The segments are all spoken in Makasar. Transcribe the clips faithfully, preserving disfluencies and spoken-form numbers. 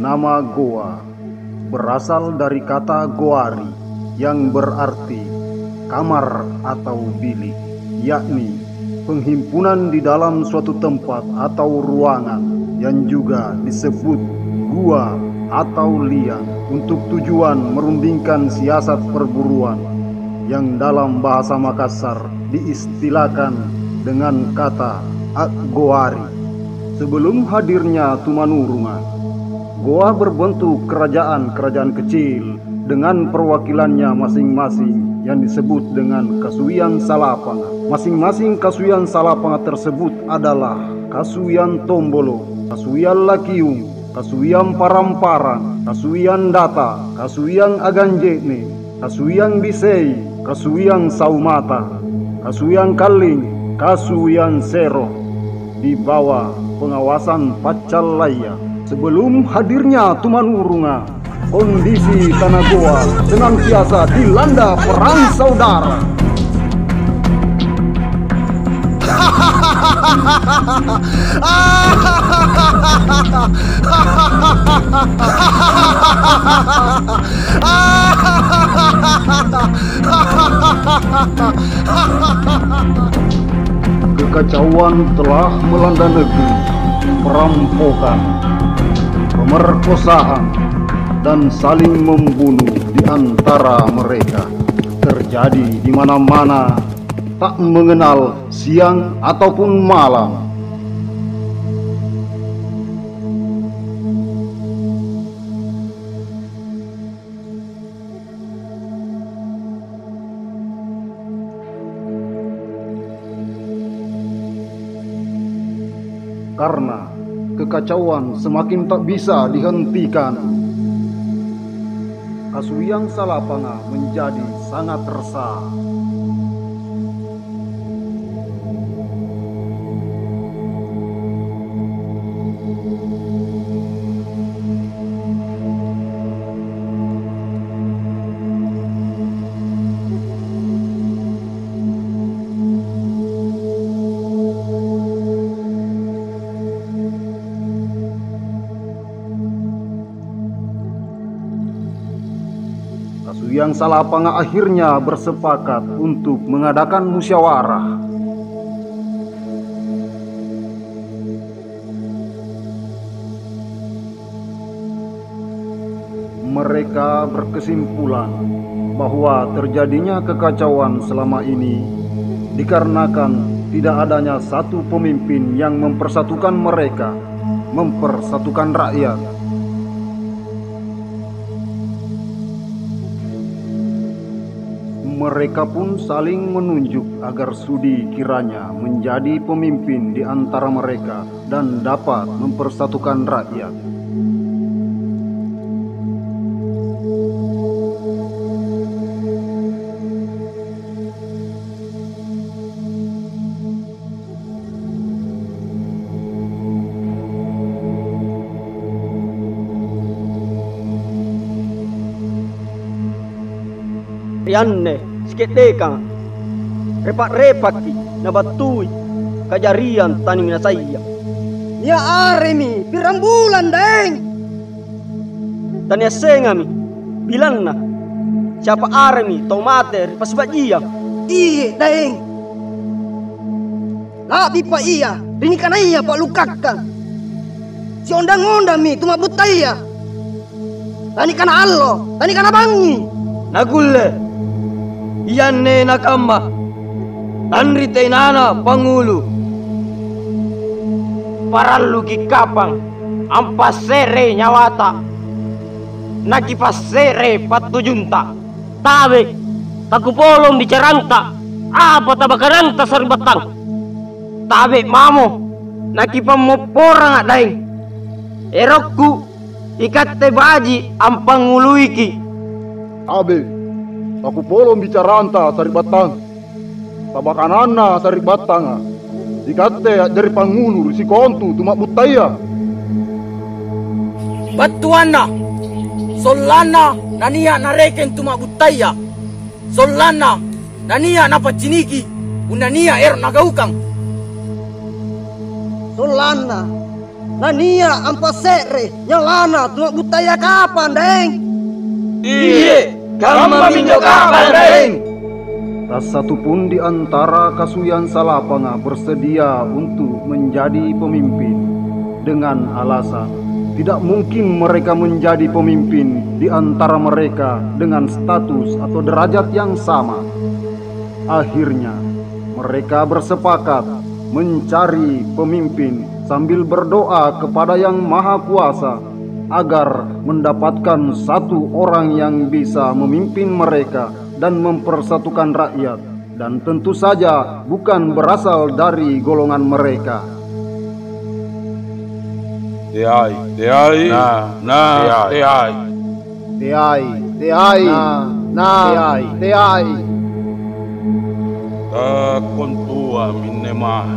Nama goa berasal dari kata goari yang berarti kamar atau bilik, yakni penghimpunan di dalam suatu tempat atau ruangan yang juga disebut gua atau liang untuk tujuan merundingkan siasat perburuan yang dalam bahasa Makassar diistilahkan dengan kata aggoari. Sebelum hadirnya Tumanurunga, Goa berbentuk kerajaan-kerajaan kecil dengan perwakilannya masing-masing yang disebut dengan kasuwiang salapanga. Masing-masing kasuwiang salapanga tersebut adalah kasuwiang tombolo, kasuwiang lakiung, kasuwiang paramparang, kasuwiang data, kasuwiang aganje'ne, kasuwiang bisei, kasuwiang saumata, kasuwiang kalling, kasuwiang sero, di bawah pengawasan Paccallaya. Sebelum hadirnya Tumanurunga, kondisi Tana Goa senantiasa dilanda perang saudara. Kekacauan telah melanda negeri, perampokan, pemerkosaan, dan saling membunuh di antara mereka terjadi di mana-mana, tak mengenal siang ataupun malam. Karena kekacauan semakin tak bisa dihentikan, kasuwiang salapanga menjadi sangat resah. Kasuwiang salapanga akhirnya bersepakat untuk mengadakan musyawarah. Mereka berkesimpulan bahwa terjadinya kekacauan selama ini dikarenakan tidak adanya satu pemimpin yang mempersatukan mereka, mempersatukan rakyat. Mereka pun saling menunjuk agar Sudi kiranya menjadi pemimpin di antara mereka dan dapat mempersatukan rakyat. Ri anne sike'dekanga, repa'-repakki' nabattui kajariang taniminasaya. Nia' aremi pirang bulang, Daeng. Taniassengami bilanna, siapa aremi tau mate ri passiba'jia. Iye', Daeng. La'bipa ia ri nikanaya pa'lukkakka. Siondang-ondammi tu ma'buttaya. Tanikana allo, tanikana bangngi. Nakulle, ianne nakamma, lanri tenana pangngulu. Paralluki' kapang ampasse're nyawata, nakipasse're pattujunta. Tabe', takupolong bicaranta, apa tabakananta sari'battang? Tabe' mamo, nakipammopporanga' Daeng. Erokku ikatte baji' ampangnguluiki'. Tabe', takupolong bicaranta sari'battang. Tabakananna sari'battanga, ikatte a'jari pangngulu ri sikontu tu ma'buttaya. Battuanna, sollanna nania' narekeng tu ma'buttaya, sollanna nania' napacciniki punna nia' ero' nagaukang. Sollanna Nania' ampase're nyalana tuma'buttaya kapang, Daeng. Iye, kammaminjo kapang, Daeng. Tassatupun di antara kasuian salapanga bersedia untuk menjadi pemimpin dengan alasan tidak mungkin mereka menjadi pemimpin di antara mereka dengan status atau derajat yang sama. Akhirnya, mereka bersepakat mencari pemimpin sambil berdoa kepada Yang Maha Kuasa agar mendapatkan satu orang yang bisa memimpin mereka dan mempersatukan rakyat, dan tentu saja bukan berasal dari golongan mereka. Teai, teai, na, na, teai. Teai. Teai, teai, na, na, teai, teai. Takontua minne mae.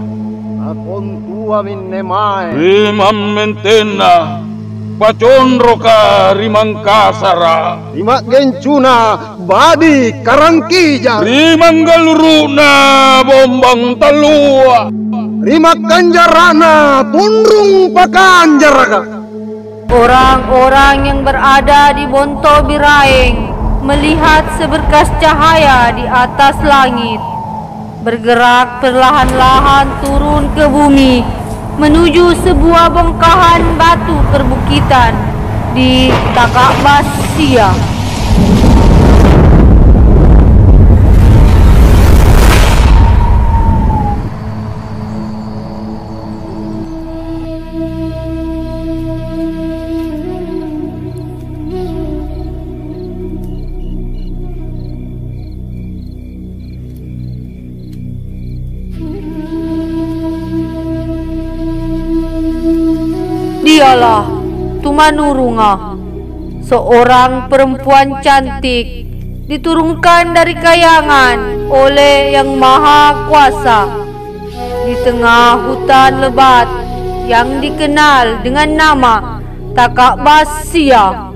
Takontua minne mae. Ri mammentenna paconroka ri Mangkasara. Ri ma'gencuna badi Karangkija. Ri manggaluru'na bombang tallua. Ri makkanjara'na tunrung pakanjaraka. Orang-orang yang berada di Bonto Biraeng melihat seberkas cahaya di atas langit, bergerak perlahan-lahan turun ke bumi menuju sebuah bongkahan batu perbukitan di Takabassia. Dialah tumanurunga, seorang perempuan cantik diturunkan dari kayangan oleh Yang Maha Kuasa. Di tengah hutan lebat yang dikenal dengan nama Takabassia.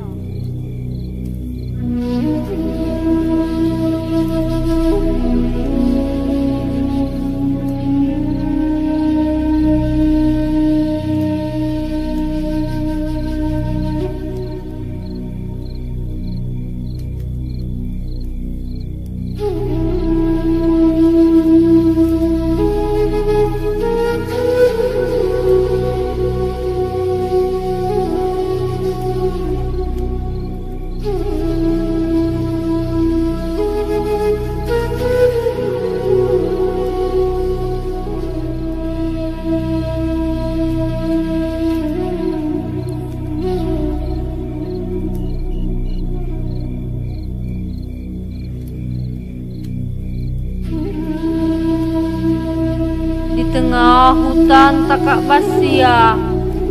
Di tengah hutan Takabassia,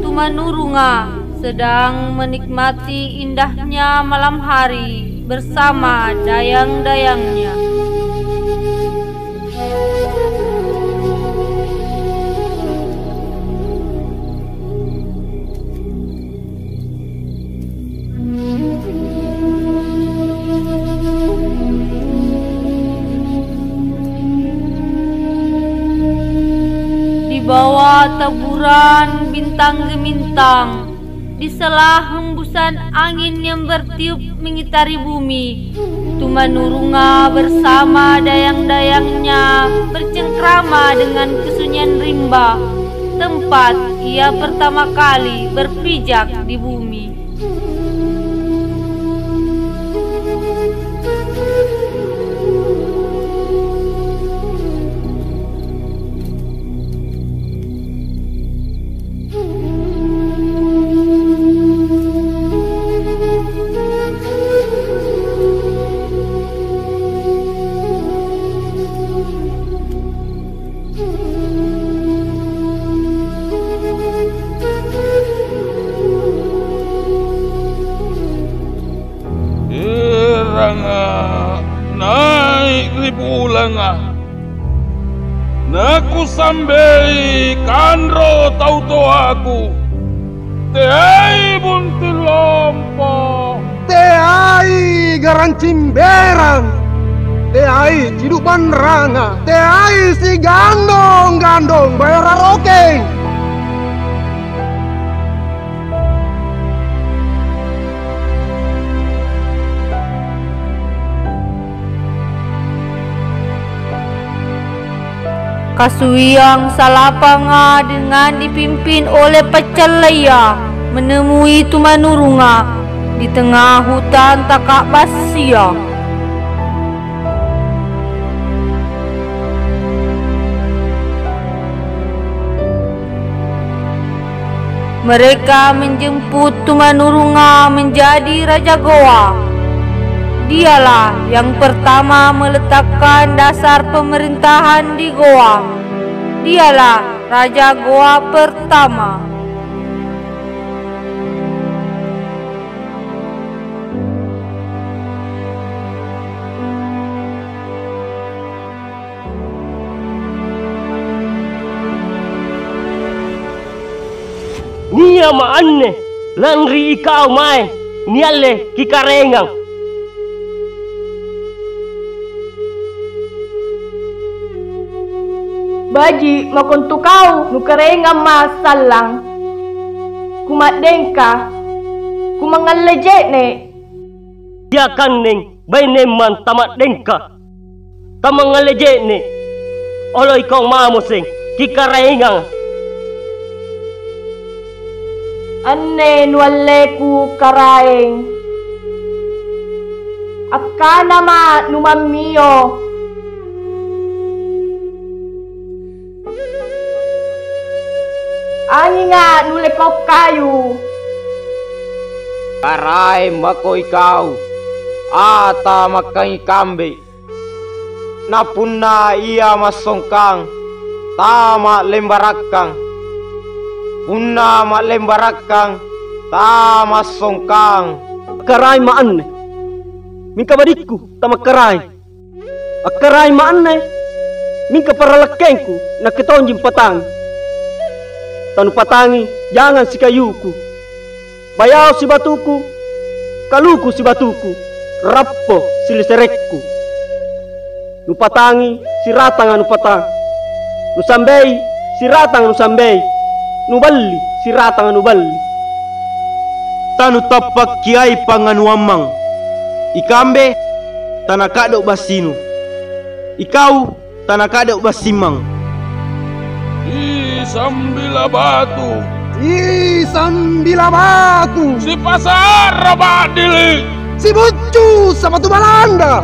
tumanurunga sedang menikmati indahnya malam hari bersama dayang-dayangnya. Di bawah taburan bintang gemintang, di sela hembusan angin yang bertiup mengitari bumi, tumanurunga bersama dayang-dayangnya bercengkrama dengan kesunyian rimba, tempat ia pertama kali berpijak di bumi. Eranga nai' ri bulanga, nakusambei kanro tau toaku. Teai bunting lompo. Teai garancing berang. Teai cidu' banranga. Teai sigandong-gandong bayara rokeng. Kasuwiang salapanga dengan dipimpin oleh paccallaya menemui tumanurunga di tengah hutan taka'bassia. Mereka menjemput tumanurunga menjadi raja Gowa. Dialah yang pertama meletakkan dasar pemerintahan di Gowa. Dialah raja Gowa pertama. Nia'ma' anne, lanri ikau mae nialle kikaraengang. Baji' makontu kau nukaraengamma' sallang. Kuma'dengka, kumangngalle je'ne'. Siakanneng bainemmang tama'dengka, tamangngalle je'ne', olo ikau mamo seng kikaraengang. Anne nualleku karaeng, akkanama' numammio. Anginga' nuleko' kayu. Karaeng mako ikau, ata makkangi kambe. Na punna ia massongkang, tama'lembarakkang. Punna ma'lembarakkang, tamassongkang. Karaeng ma anne, mingka badikku tamakkaraeng. Akkaraimma' anne, mingka parallakkengku nakke tonji nupatangi. Tanupatangi jangang sikayuku, bayao sibatuku, kaluku sibatuku, rappo siliserekku. Nupatangi siratanga nupatang, nusambei siratanga nusambei, nuballi siratanga nuballi. Tanutappakkiai panganuammang. Ikambe tana ka'do' bassinu. Ikau tana ka'do' bassimmang. Sisambila batu. Sisambila batu. Sipasara ba'dili'. Sibuccu sapatu Balanda.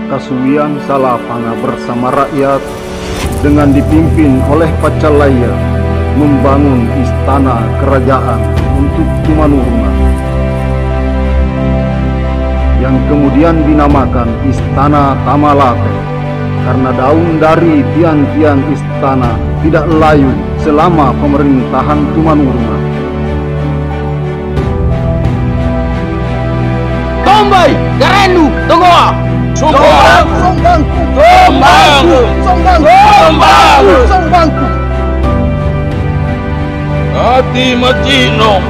Kasuwiang Salapanga bersama rakyat dengan dipimpin oleh Paccallaya membangun istana kerajaan untuk Tumanurunga yang kemudian dinamakan Istana Tamalape karena daun dari tiang-tiang istana tidak layu selama pemerintahan Tumanurunga. Tombai, Garaennu, Togoa! Sombangku! Sombangku! Sombangku! Sombangku! Sombangku! Ati maci'nong!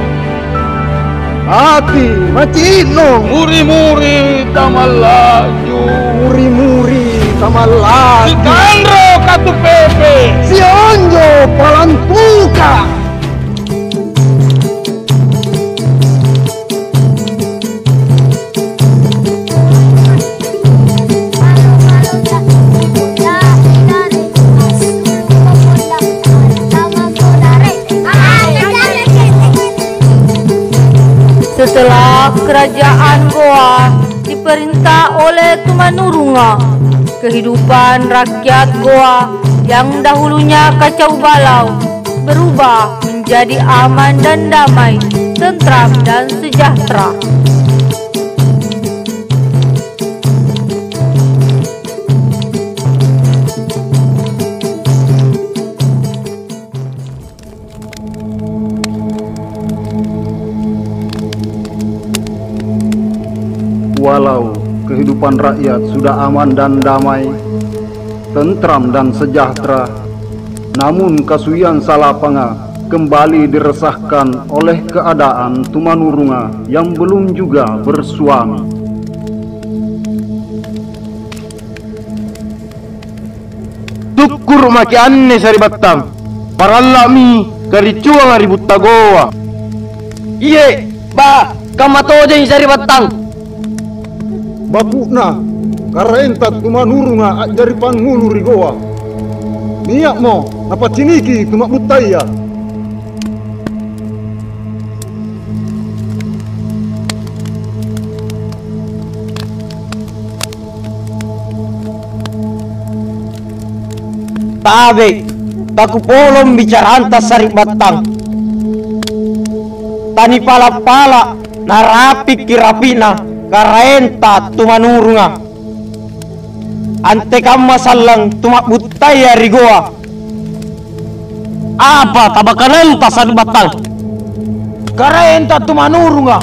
Ati maci'nong! Muri-muri tamallaju! Muri-muri tamallaju! Sikanro katu pepe! Sionjo palantuka! Setelah kerajaan Gowa diperintah oleh Tumanurunga, kehidupan rakyat Gowa yang dahulunya kacau balau berubah menjadi aman dan damai, tentram dan sejahtera. Walau kehidupan rakyat sudah aman dan damai, tentram dan sejahtera, namun kasuian Salapanga kembali diresahkan oleh keadaan Tumanurunga yang belum juga bersuami. Tukkuru' maki' anne sari'battang, paralla'mi karicuanga ri Buttagoa. Iye', ba, kamma tojengi sari'battang. Baku'na, karaenta Tumanurunga a'jari pangngulu ri Goa. Nia'mo napacciniki tuma'buttaya. Tabe', takupolong bicaranta sari'battang. Tanipala'-pala' narapikki rapi'na karaenta Tumanurunga. Antekamma sallang tuma'buttaya ri Goa. Apa tabakananta sari'battang? Karaenta Tumanurunga,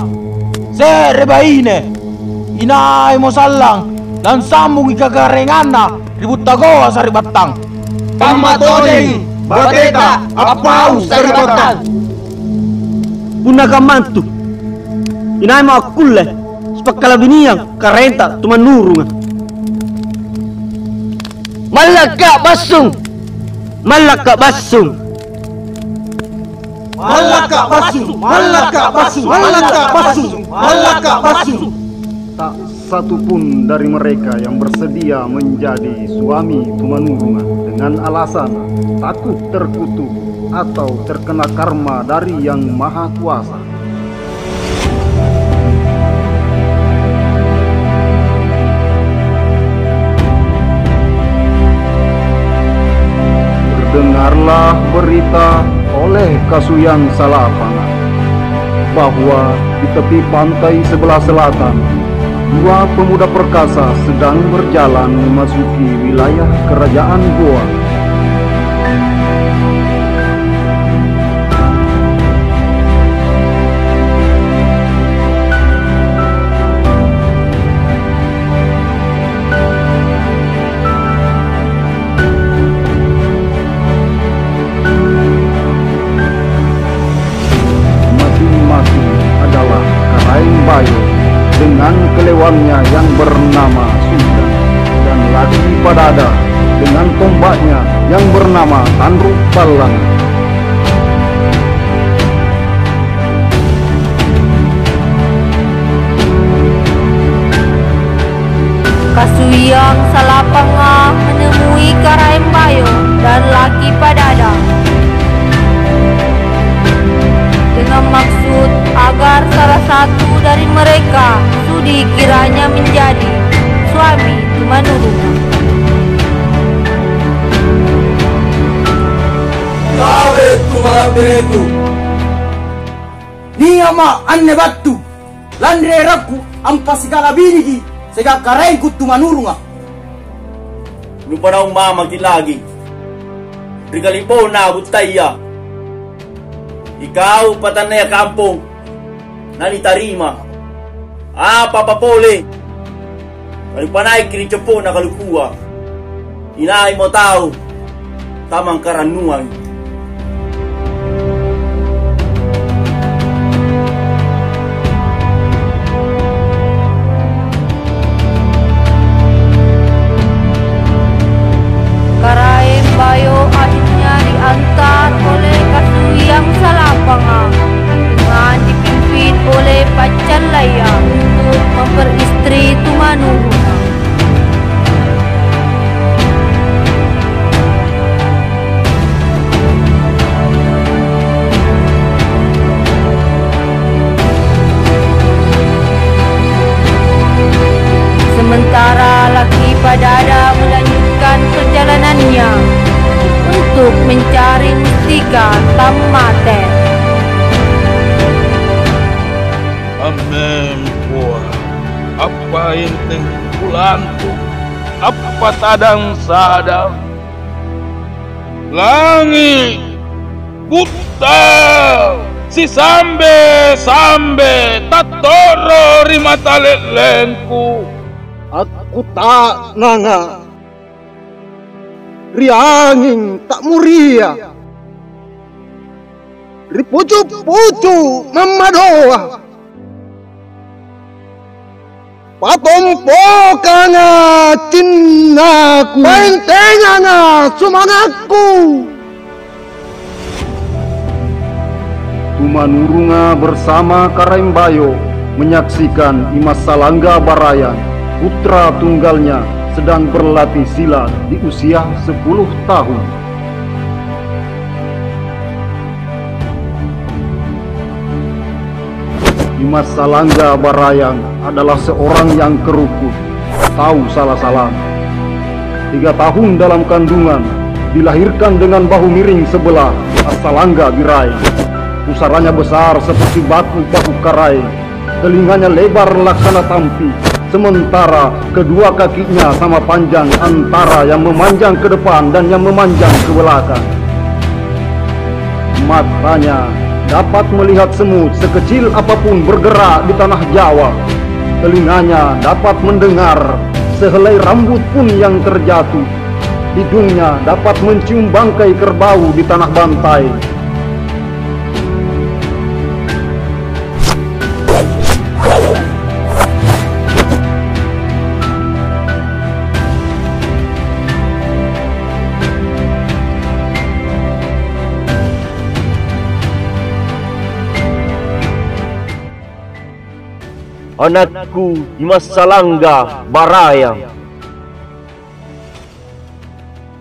se're baine. Inaimo sallang nansambungi kagaraenganna ri Buttagoa sari'battang. Kamma tojengi bateta appau sari'battang. Punna kammantu, inaimo akkulle sipakkalabiniang karaenta Tumanurunga. Mallakka' bassung! Mallakka' bassung! Mallakka' bassung! Mallakka' bassung! Mallakka' bassung! Mallakka' bassung! Tak satu pun dari mereka yang bersedia menjadi suami Tumanurunga dengan alasan takut terkutuk atau terkena karma dari Yang Maha Kuasa. Berdengarlah berita oleh Kasuiang Salapanga, bahwa di tepi pantai sebelah selatan, dua pemuda perkasa sedang berjalan memasuki wilayah kerajaan Goa. Masing-masing adalah Karaeng Bayo dengan kelewannya yang bernama Suda, dan Laki Padada dengan tombaknya yang bernama Tanru Pallang. Kasuiang Salapanga menemui Karaeng Bayo dan Laki Padada dengan maksud agar salah satu dari mereka sudi kiranya menjadi suami Tumanurunga. Tabe' tu mala'bireku. Nia'ma' anne battu, lanri erakku ampasikalabiniki siagang karaengku Tumanurunga. Nupanaung mamaki' lagi ri kali'bonna buttaya. Ikau patannaya kampong nanitarima. Apa-apa pole, nanupanaiki' ri coppo'na kalukua. Inaimo tau tamangkarannuang. Karaeng Bayo akhirnya diantar oleh Kasuiang Salapanga dengan dipimpin oleh Paccallaya untuk memperistri Tumanurunga. Sementara Laki Padada melanjutkan perjalanannya untuk mencari mustika Tammate. Ammempoa, appa inteng kulantu, appa tadang-sadang. Langi' butta, Sisambe-sambe tattoro ri mata le'lengku. Akkuta'nanga ri anging ta'muria, ri pucu-pucu mammadoa. Patompokanga cinnaku, paentenganga sumangakku. Tumanurunga bersama Karaeng Bayo menyaksikan I Massalangga Barayang, putra tunggalnya, sedang berlatih silat di usia sepuluh tahun. I Massalangga Barayang adalah seorang yang kerukut, tahu sala-salah. Tiga tahun dalam kandungan, dilahirkan dengan bahu miring sebelah, assalangga biraeng. Pusaranya besar seperti batu paku karaeng, telinganya lebar laksana tampi, sementara kedua kakinya sama panjang antara yang memanjang ke depan dan yang memanjang ke belakang. Matanya dapat melihat semut sekecil apapun bergerak di tanah Jawa. Telinganya dapat mendengar sehelai rambut pun yang terjatuh. Hidungnya dapat mencium bangkai kerbau di tanah bantai. Anakku I Massalangga Barayang.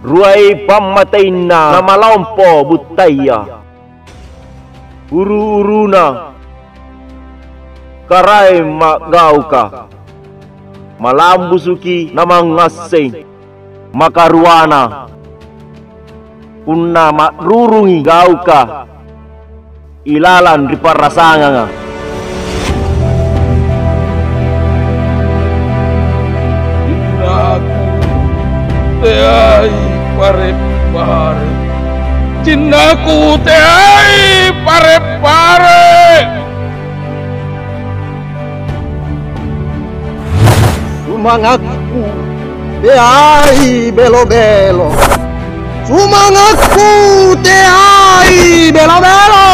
Ruai pammatainna namalompo buttaya. Uru-uruna Karaeng ma'gauka, malambusuki namangngasseng. Makaruana, punna ma'rurungi gauka ilalang ri pa'rasanganga. Cinnaku teai pare-pare. Cinnaku teai pare-pare. Sumangakku teai belo-belo. Sumangakku teai belo-belo.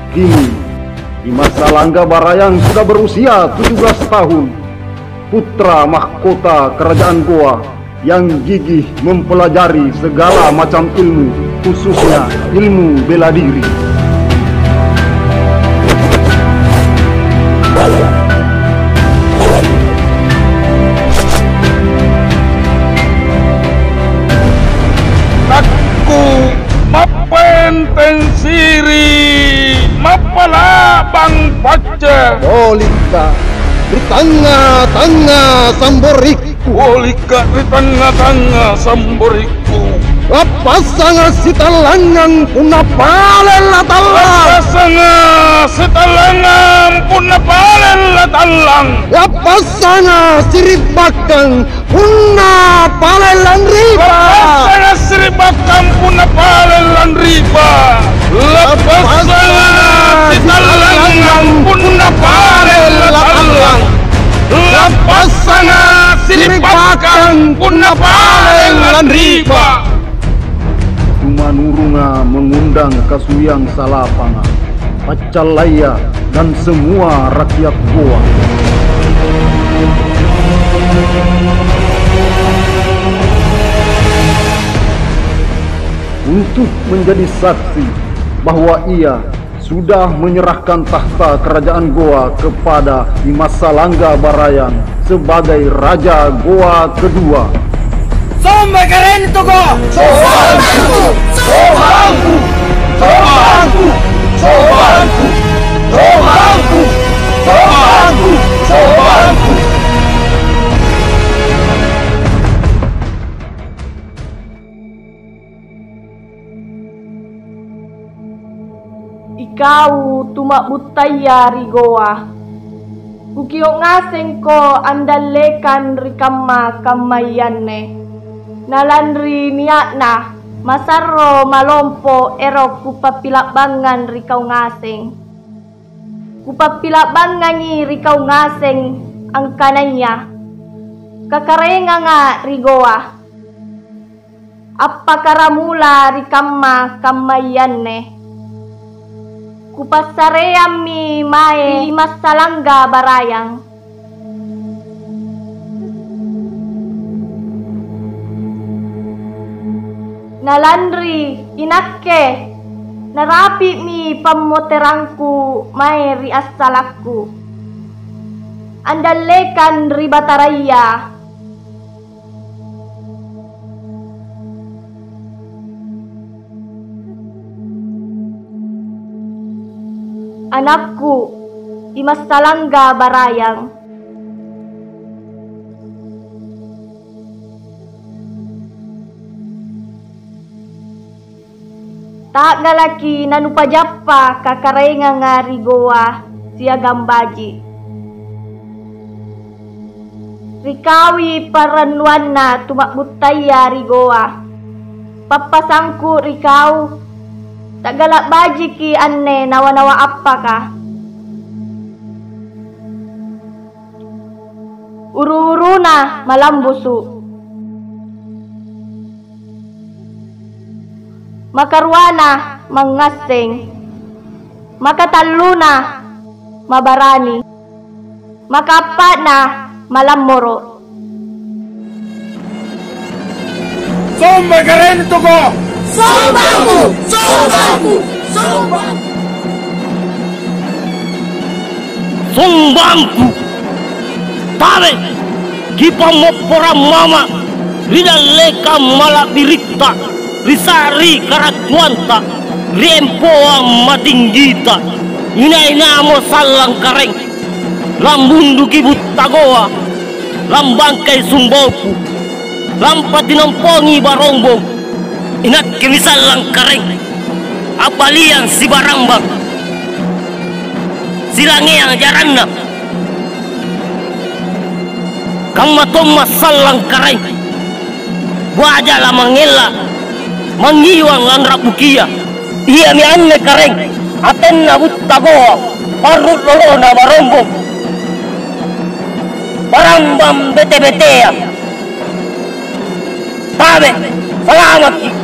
Kini, I Massalangga Barayang sudah berusia tujuh belas tahun, putra mahkota Kerajaan Gowa yang gigih mempelajari segala macam ilmu, khususnya ilmu bela diri. Nakku mappenteng siri, mappala'bang pacce. Bolikka ri tangnga-tangnga samborikku. Bolikka ri tangnga-tangnga samborikku. Lappassanga sitallangngang punna paleng latallang. Lappassanga sitallangngang punna paleng latallang. Lappassanga siri'bakkang punna paleng lanripa. Lappassanga siri'bakkang punna paleng lanripa. Lappassanga sitallangngang punna paleng latallang. Lappassanga siri'bakkang punna paleng lanripa. Tumanurunga mengundang kasuwiang salapanga, paccallaya, dan semua rakyat Gowa. Untuk menjadi saksi bahwa ia sudah menyerahkan tahta kerajaan Gowa kepada I Massalangga Barayang sebagai Raja Gowa kedua. Somba karaeng toko! Sombangku! Sombangku! Sombangku! Sombangku! Sombangku! Sombangku! Sombangku! Kau tuma'buttaya ri Goa. Kukio' ngasengko andallekang ri kamma-kammayanne. Nalanri nia'na, masarro malompo ero' kupappila'bangang ri kau ngaseng. Kupappila'bangangi ri kau ngaseng angkanaya kakaraenganga ri Goa. Appakaramula ri kamma-kammayanne, kupassareammi mae ri Massalangga Barayang. Nalanri inakke narapi'mi pammoterangku mae ri assalakku. Andallekang ri Bataraya. Anakku, i Massalangga Barayang. Ta'galaki nanupajappa kakaraenganga ri Goa siagang baji'. Ri kaui parannuanna tuma'buttaya ri Goa. Pappasangku ri kau, ta'gala' bajiki anne nawa-nawa appaka. Uru-uruna malambusu'. Makaruana mangngasseng. Makatalluna mabarani. Makaappa'na malammoro'. Somba Karaeng toko! Sombangku! Sombangku! Sombangku! Sombangku! Tabe'! Kipammopporang mama' ri dallekang mala'biritta, ri sa'ri karattuanta, ri empoang matinggita. Inai-naimo sallang karaeng, lamunduki Buttagoa, lambangkai Sumbawapu, lampatinampongi Barombong. Inakkemi sallang karaeng, abbaliang sibarambang, silangeang jaranna. Kamma tomma sallang karaeng, buaja lamangngella, mangngiwang lanra'bukia. Iami anne karaeng, atenna Buttagoa, parru' lolona Barombong, barambang bete-betea. Tabe', salamakki!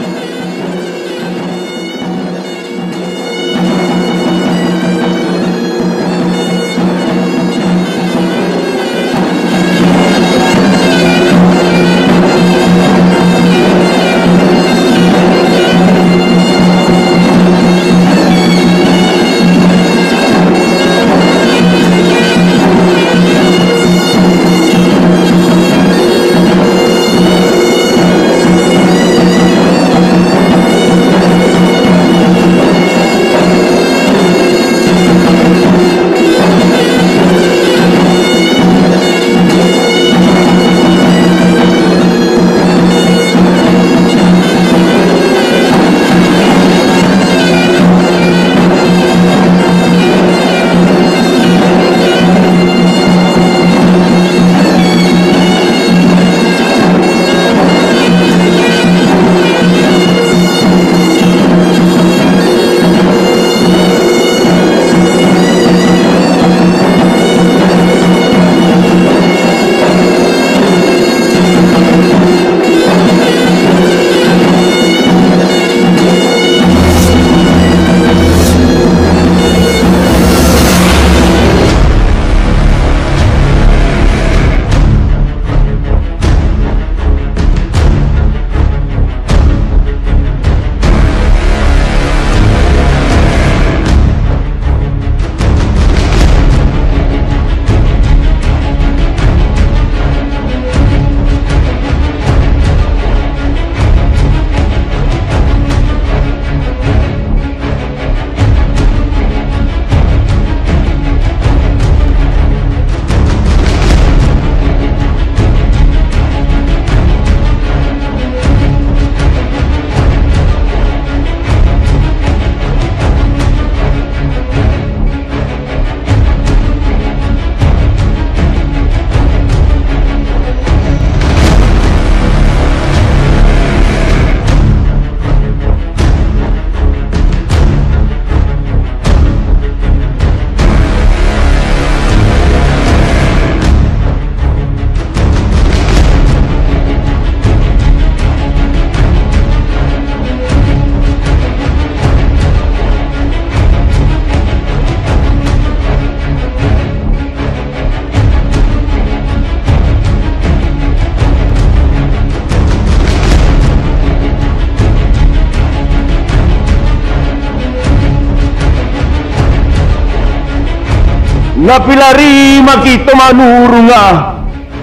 Napilarimaki tomanurunga,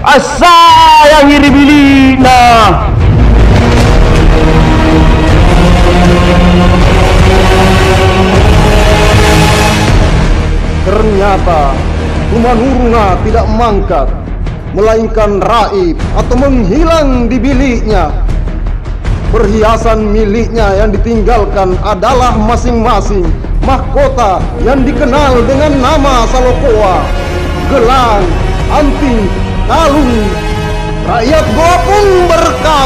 assayangi ri bili'na. Ternyata, tumanurunga tidak mangkat, melainkan raib atau menghilang di biliknya. Perhiasan miliknya yang ditinggalkan adalah masing-masing mahkota yang dikenal dengan nama Salokoa, gelang, anting, kalung. Rakyat Goa pun berkata,